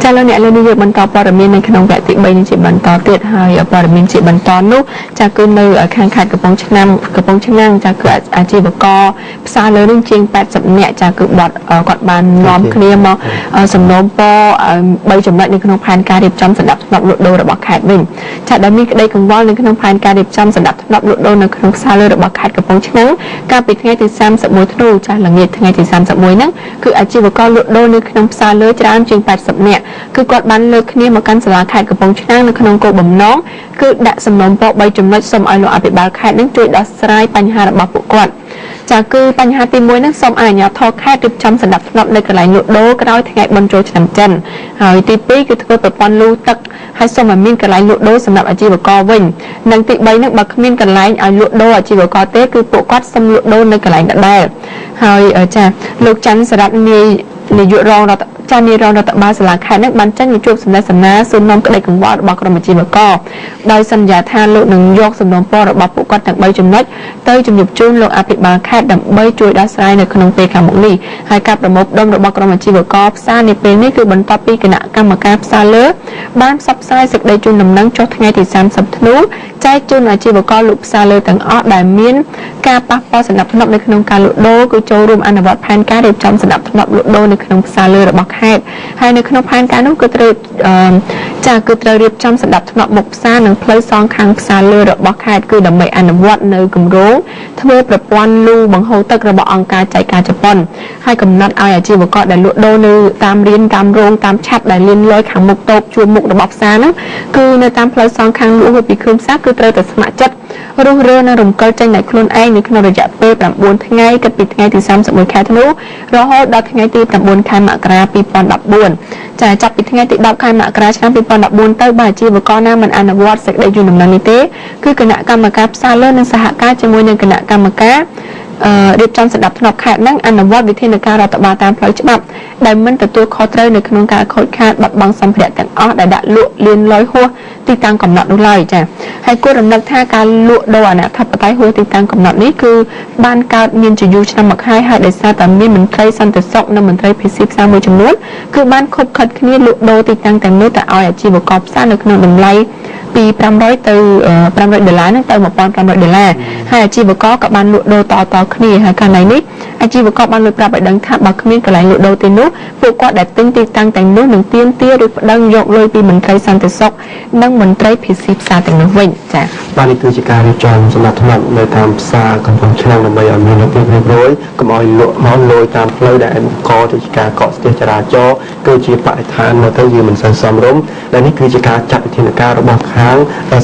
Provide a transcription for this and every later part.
ចាលោកអ្នកលើនេះយើងបន្តព័ត៌មាននៅក្នុងវគ្គទី3នេះជាបន្តទៀតហើយព័ត៌មានជាបន្តនោះចាគឺនៅខាងខេត្តកំពង់ឆ្នាំងកំពង់ឆ្នាំងចាគឺអាជីវករផ្សារលើនឹងជាង80នាក់ចាគឺបត់គាត់បាននាំគ្នាមកសំណូមពរ3ចំណុចនៅក្នុងផែនការរៀបចំសណ្ដាប់ធ្នាប់លក់ដូររបស់ខេត្តវិញចាដែលមានក្តីកង្វល់នៅក្នុងផែនការរៀបចំសណ្ដាប់ធ្នាប់លក់ដូរនៅក្នុងផ្សារលើរបស់ខេត្តកំពង់ឆ្នាំងកាលពីថ្ងៃទី31ធ្នូចាល្ងាចថ្ងៃទី31ហ្នឹងគឺអាជីវករលក់ដូរនៅក្នុងផ្សារលើច្រើនជាង80នាក់គឺគាត់បានលើកគ្នាមកកាន់សាលាខេត្តកំពង់ឆ្នាំងនៅក្នុងគោលបំណងគឺដាក់សំណូមពរ3ចំណុចសូមឲ្យលោកអភិបាលខេត្តនឹងជួយដោះស្រាយបញ្ហារបស់ពួកគាត់ចាគឺបញ្ហាទី1ហ្នឹងសូមឲ្យអាជ្ញាធរខេត្តរៀបចំសណ្ដាប់ធ្នាប់នៅកន្លែងលក់ដូរក្រោយថ្ងៃបុណ្យចូលឆ្នាំចិនហើយទី2គឺធ្វើប្រព័ន្ធលូទឹកហើយសូមឲ្យមានកន្លែងលក់ដូរសម្រាប់អាជីវករវិញនិងទី3ហ្នឹងបើគ្មានកន្លែងឲ្យលក់ដូរអាជីវករទេគឺពួកគាត់សូមលក់ដូរនៅកន្លែងដដែលហើយចាលោកច័ន្ទសរ៉ាត់នាយនាយករងរដ្ឋចានាយរងរដ្ឋបាលសាលាខេត្តនឹងបានចេញមកជួបសំណេះសំណាលសួរនាំក្តីកង្វល់របស់ក្រុមអាជីវករដោយសន្យាថាលោកនឹងយកសំណូមពររបស់ពួកគាត់ទាំង3ចំណុចទៅជំរាបជូនលោកអភិបាលខេត្តដើម្បីជួយដោះស្រាយនៅក្នុងពេលខាងមុខនេះហើយការប្រមូលផ្ដុំរបស់ក្រុមអាជីវករផ្សារនាពេលនេះគឺបន្ទាប់ពីគណៈកម្មការផ្សារលើបានផ្សព្វផ្សាយសេចក្តីជូនដំណឹងចុះថ្ងៃទី30ធ្នូចែកជូនអាជីវករលក់ផ្សារលើទាំងអស់ដែលមានការប៉ះពាល់សណ្ដាប់ធ្នាប់នៅក្នុងការលក់ដូរគឺចូលរួមអនុវត្តផែនការរៀបចំសណ្ដាប់ធ្នាប់លក់ដូរនៅក្នុងផ្សារលើរបស់ខេត្តហើយនៅក្នុងផែនការនោះគឺត្រូវចាគឺត្រូវរៀបចំសណ្ដាប់ធ្នាប់មុខផ្សារនិងផ្លូវសងខាងផ្សារលើរបស់ខេត្តគឺដើម្បីអនុវត្តនៅគម្រោងធ្វើប្រព័ន្ធលូបង្ហូរទឹករបស់អង្គការចែកការជប៉ុនហើយកំណត់ឲ្យអាជីវករដែលលក់ដូរនៅតាមរៀនតាមរោងតាមឆាត់ដែលលៀនលយខាងមុខតូបជួរមុខរបស់ផ្សារហ្នឹងគឺនៅតាមផ្លូវសងខាងលក់ហួសពីគ្រឿងផ្សារគឺត្រូវតែស្ម័គ្រចិត្តរុះរើនិងរំកិលចេញដោយខ្លួនឯងនៅក្នុងរយៈពេល9ថ្ងៃគិតពីថ្ងៃទី31ខែធ្នូរហូតដល់ថ្ងៃទី9ខែមករា2014ចាចាប់ពីថ្ងៃទី10ខែមករាឆ្នាំ2014ទៅបើអាជីវករណាមិនអនុវត្តសេចក្តីជូនដំណឹងនេះទេគឺគណៈកម្មការផ្សារលើនឹងសហការជាមួយនឹងគណៈកម្មការរៀបចំសណ្ដាប់ធ្នាប់ខេត្តនឹងអនុវត្តវិធានការរដ្ឋបាលតាមផ្លូវច្បាប់ដែលមិនទទួលខុសត្រូវនៅក្នុងការខូចខាតបាត់បង់សម្ភារៈទាំងអស់ដែលដាក់លក់លៀនលយហួសទីតាំងកំណត់នោះឡើយចាហើយគួររំលឹកថាការលក់ដូរអនាធិបតេយ្យហួសទីតាំងកំណត់នេះគឺបានកើតមានជាយូរឆ្នាំមកហើយហើយដោយសារតែមានមន្ត្រីសន្តិសុខនិងមន្ត្រីភេសីផ្សារមួយចំនួនគឺបានខុបខិតគ្នាលក់ដូរទីតាំងទាំងនោះទៅឲ្យអាជីវករផ្សារនៅក្នុងតម្លៃពី500ទៅ500ដុល្លារហ្នឹងទៅ1500ដុល្លារហើយអាជីវករក៏បានលក់ដូរតៗគ្នាហើយករណីនេះអាជីវករបានលើកប្រាប់ឲ្យដឹងថាបើគ្មានកន្លែងលក់ដូរទេនោះពួកគាត់ដែលទិញទីតាំងទាំងនោះនឹងទាមទារឬប្តឹងយកលុយពីមន្ត្រីសន្តិសុខនិងមន្ត្រីភេសីផ្សារទាំងនោះវិញចា៎ បាទនេះគឺជាការរៀបចំសម្រាប់ថ្នាក់នៅតាមផ្សារកំពង់ឆ្នាំងដើម្បីឲ្យមានរបៀបរៀបរយកុំឲ្យលក់មកលយតាមផ្លូវដែលបង្កទៅជាការកកស្ទះចរាចរណ៍គឺជាបរិស្ថានមកទៅវាមិនសូវសមរម្យដែលនេះគឺជាការចាត់វិធានការរបស់ខាង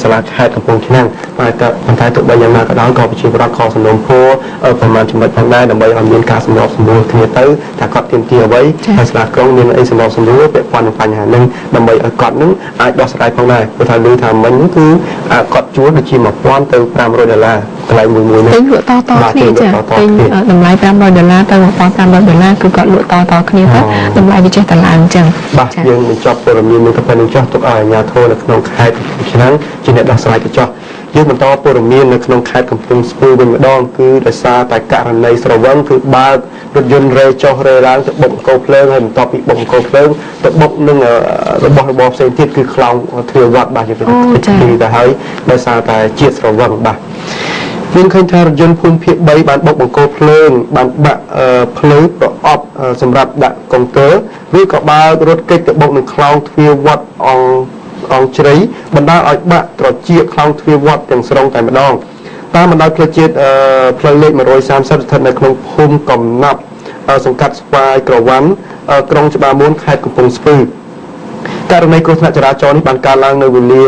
សាលាខេត្តកំពង់ឆ្នាំងបាទតែប៉ុន្តែទោះបីយ៉ាងណាក៏ដោយក៏ប្រជាពលរដ្ឋក៏សំណូមពរប្រមាណចំណុចផងដែរដើម្បីឲ្យមានការសម្របសម្រួលគ្នាទៅថាគាត់ទាមទារអ្វីហើយសាលាក្រុងមានអីសម្របសម្រួលពាក់ព័ន្ធនឹងបញ្ហាហ្នឹងដើម្បីឲ្យគាត់នឹងអាចដោះស្រាយផងដែរព្រោះថាឮថាមិញហ្នឹងគឺគាត់ជួលដូចជា1000ទៅ500ដុល្លារកន្លែងមួយមួយនេះ ទិញលក់តតគ្នាចាទិញតម្លៃ500ដុល្លារទៅ1500ដុល្លារគឺគាត់លក់តតគ្នាទៅតម្លៃវាចេះតែឡើងអញ្ចឹង បាទយើងបញ្ចប់ព័ត៌មាននេះទៅប៉ុណ្្នឹងចុះទុកឲ្យអាជ្ញាធរនៅក្នុងខេត្តកំពង់ឆ្នាំងជាអ្នកដោះស្រាយទៅចុះយើងបន្តព័ត៌មាននៅក្នុងខេត្តកំពង់ស្ពឺវិញម្ដងគឺដោយសារតែករណីស្រវឹងគឺបើករថយន្តរេចុះរេឡើងទៅបុកអង្គភ្លើងហើយបន្ទាប់ពីបុកអង្គភ្លើងទៅបុកនឹងរបស់របរផ្សេងទៀតគឺខ្លោងទ្វារវត្តបាទជាពិសេសទៅហើយដោយសារតែជាតិស្រវឹងបាទមានឃើញថារថយន្តភូមិភាគ3បានបុកបង្គោលភ្លើងបានបាក់ផ្លូវប្រអប់សម្រាប់ដាក់កុងទ័រឬក៏បើករថគេចទៅបុកនឹងខ្លោងទ្វារវត្តអង្គជ្រៃបណ្ដាលឲ្យបាក់ត្រចៀកខ្លោងទ្វារវត្តទាំងស្រុងតែម្ដងតាមបណ្ដោយផ្លូវជាតិផ្លូវលេខ130ស្ថិតនៅក្នុងភូមិកំណាប់សង្កាត់ស្វាយក្រវ៉ាន់ក្រុងច្បារមួនខេត្តកំពង់ស្ពឺករណីគ្រោះថ្នាក់ចរាចរណ៍នេះបានកើតឡើងនៅវេលា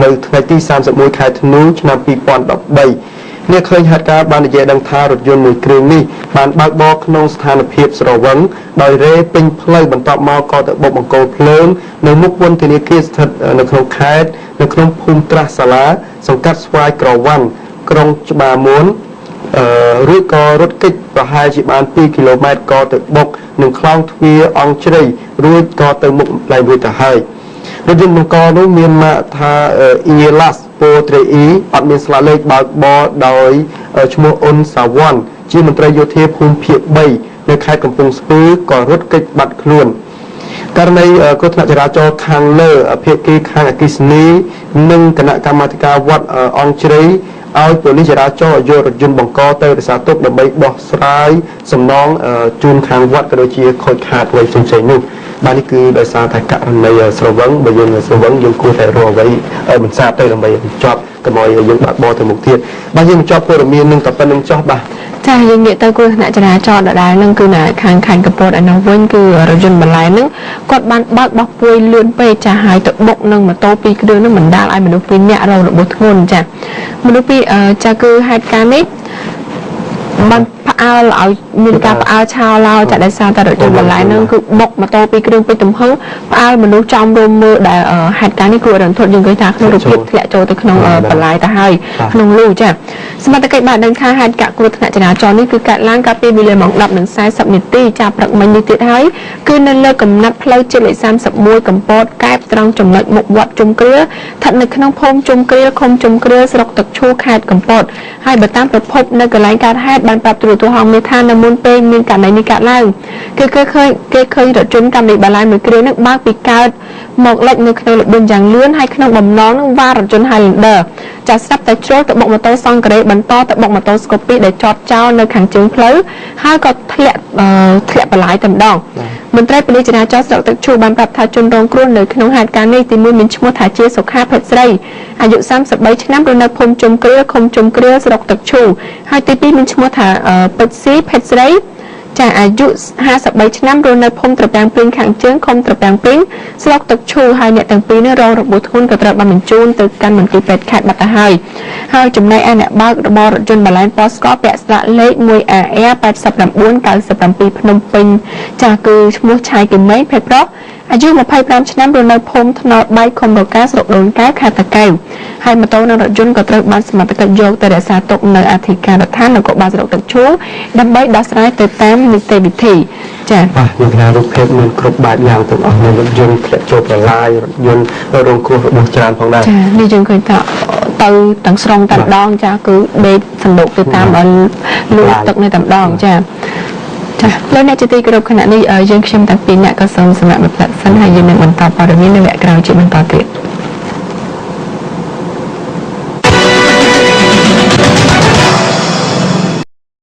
នៅថ្ងៃទី31ខែធ្នូឆ្នាំ2013អ្នកឃើញហេតុការណ៍បាននិយាយដឹងថារថយន្តមួយគ្រឿងនេះបានបើកបរក្នុងស្ថានភាពស្រវឹងដោយរេពេញផ្លូវបន្ទាប់មកក៏ទៅបុកបង្គោលភ្លើងនៅមុខពន្ធនាគារស្ថិតនៅក្នុងខេត្តនៅក្នុងភូមិត្រាស់សាលាសង្កាត់ស្វាយក្រវ៉ាន់ក្រុងច្បារមួនរួចក៏រត់គេចប្រហែលជាបាន2គីឡូម៉ែត្រក៏ទៅបុកនឹងខ្លោងទ្វារអង្គជ្រៃរួចក៏ទៅមុខឡើងរួចទៅហើយរថយន្តបង្កនោះមានម៉ាកថាអ៊ីឡាស់ពោត្រេអ៊ីអត់មានស្លាកលេខបើកបរដោយឈ្មោះអ៊ុនសាវ៉ាន់ជាមន្ត្រីយោធាភូមិភាគ3នៅខេត្តកំពង់ស្ពឺក៏រត់គេចបាត់ខ្លួន ករណីគ្រោះថ្នាក់ចរាចរណ៍ខាងលើភាគីខាងអគ្គិសនីនិងគណៈកម្មាធិការវត្តអង្គជ្រៃឲ្យប៉ូលីសចរាចរណ៍យករថយន្តបង្កទៅរក្សាទុកដើម្បីដោះស្រាយសំណងជូនខាងវត្តក៏ដូចជាខូចខាតអ្វីផ្សេងៗនោះបាទនេះគឺដោយសារតែករណីស្រវឹងបើយើងស្រវឹងយើងគួរតែរកអ្វីមិនសាបទៅដើម្បីចប់កុំឲ្យយើងបាក់បោទៅមុខទៀតបាទយើងបញ្ចប់ព័ត៌មាននឹងតែប៉ុណ្្នឹងចោះបាទ ចាយើងងាកទៅគ្រោះថ្នាក់ចរាចរណ៍ដដែលនឹងគឺនៅខាងខេត្តកំពតឯនោះវិញគឺរថយន្តបន្លែនឹងគាត់បានបើកបោះពួយលឿនពេកចាហើយទៅបុកនឹងម៉ូតូពីរគ្រឿងនឹងបណ្ដាលឲ្យមនុស្សពីរនាក់រងរបួសធ្ងន់ចាមនុស្សពីរចាគឺហេតុការណ៍នេះបានផ្អើលឲ្យមានការផ្អើលឆោឡោចាដោយសារតែរថយន្តបន្លែនឹងគឺបុកម៉ូតូពីរគ្រឿងពេញទំហឹងផ្អើលមនុស្សចំរួមមើលដែលហេតុការណ៍នេះគួរឲ្យរន្ធត់យើងឃើញថាក្នុងរូបភាពធ្លាក់ចូលទៅក្នុងបន្លែទៅហើយក្នុងលូចាសមត្ថកិច្ចបានដឹងថាហេតុការណ៍គ្រោះថ្នាក់ចរាចរណ៍នេះគឺកើតឡើងកាលពីវេលាម៉ោង10:40នាទីចាព្រឹកមិញនេះទៀតហើយគឺនៅលើកំណាត់ផ្លូវជាតិលេខ31កំពតកែបត្រង់ចំណុចមុខវត្តជុំគ្រាស្ថិតនៅក្នុងភូមិជុំគ្រាឃុំជុំគ្រាស្រុកទឹកឈូខេត្តកំពតហើយបើតាមប្រភពនៅកន្លែងកើតហេតុបានប្រាប់ទូរទស្សន៍ហងមាសថានៅមុនពេលមានករណីនេះកើតឡើងគឺគេឃើញរថយន្តកាមេរីបាឡាយមួយគ្រឿងនឹងបើកពីកើតមកលិចនៅក្នុងល្បឿនយ៉ាងលឿនហើយក្នុងបំណងនឹងវ៉ារថយន្ត Highlander ចាស្រាប់តែជ្រុលទៅបុកម៉ូតូសង់ការ៉េបន្តទៅបុកម៉ូតូស្កូពីដែលចតចោលនៅខាងជើងផ្លូវហើយក៏ធ្លាក់បន្លាយតែម្ដងមន្ត្រីប៉ូលីសចរាចរណ៍ស្រុកទឹកឈូបានប្រាប់ថាជនរងគ្រោះនៅក្នុងហេតុការណ៍នេះទីមួយមានឈ្មោះថាជាសុខាភេទស្រីអាយុ33ឆ្នាំរស់នៅភូមិជុំគ្រាឃុំជុំគ្រាស្រុកទឹកឈូហើយទីពីរមានឈ្មោះថាពេជ្រស៊ីភេទស្រីចាអាយុ53ឆ្នាំរស់នៅភូមិត្រពាំងព្រីងខាងជើងឃុំត្រពាំងព្រីងស្រុកទឹកឈូហើយអ្នកទាំងពីរនេះរងរបួសធ្ងន់ក៏ត្រូវបានបញ្ជូនទៅកាន់មន្ទីរពេទ្យខេត្តបាត់ទៅហើយហើយចំណែកឯអ្នកបើករបររថយន្តបាឡែនពណ៌ស្ករពាក់ស្លាកលេខ 1AR 8997ភ្នំពេញចាគឺឈ្មោះឆាយគឹមមេងភេទប្រុសអាយុ25ឆ្នាំរស់នៅភូមិថ្នល់បែកឃុំរកាស្រុកដូនកែវខេត្តតាកែវហើយម៉ូតូនិងរថយន្តក៏ត្រូវបានសមត្ថកិច្ចយកទៅរក្សាទុកនៅអធិការដ្ឋាននគរបាលស្រុកទឹកឈូដើម្បីដោះស្រាយទៅតាមនីតិវិធីចា៎បាទយើងថារូបភាពមានគ្រប់បែបយ៉ាងទាំងអស់មានរថយន្តធ្លាក់ចូលប្រឡាយរថយន្តរងគ្រោះរបួសច្រើនផងដែរចានេះយើងឃើញថាទៅទាំងស្រុងតែម្ដងចាគឺដេកសណ្ដូកទៅតាមលូទឹកនៅតែម្ដងចាចាលោកអ្នកជាទីគោរពខណៈនេះយើងខ្ញុំទាំងពីរអ្នកក៏សូមសម្រាប់មួយផ្លែសិនហើយយើងនឹងបន្តព័ត៌មាននៅវគ្គក្រោយជាបន្តទៀត។